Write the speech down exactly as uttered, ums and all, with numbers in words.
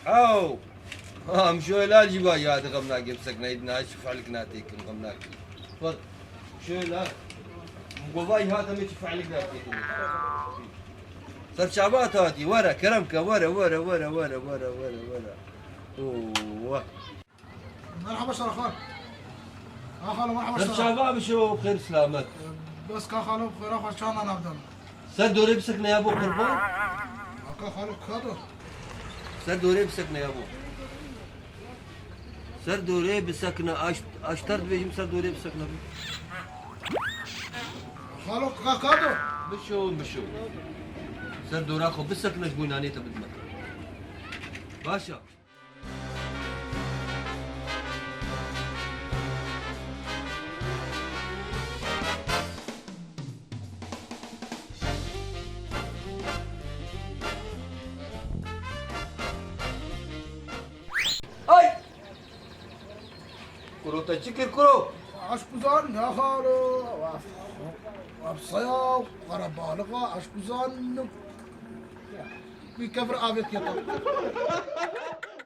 Ew! Ha, em şöyle al jî va ya de xem nake, bisekne, îdna hiç fehlik natêkim, xem nake. Bak, şöyle al. Govay hat em hiç fehlik natêkim. Ser çava hatî, were, kerem ke, were, were. Oo. Merhaba Şerafan. Ha xalo, merhaba Şerafan. Ser çava bişo, xêr selamet. Bes ka xalo, xêra xwe çanda navdan. Ser dorê bisekne ya bo qurban. Ka xalo, ka do? Ser dorê bisekne ya bo. Ser dorê bisekne, aş-, aşter dibêjim ser dorê bisekne. Xalo, ka, ka do? Bişo, bişo. Ser dora xwe bisekne, ji bo nanê te bidime. Baş e. Ay! Kuro te çi kir kuro? Aşkuzan ya xalo. Waf, waf saya, qerebalixa, aşkuzan. Bir kevir avêtiye te.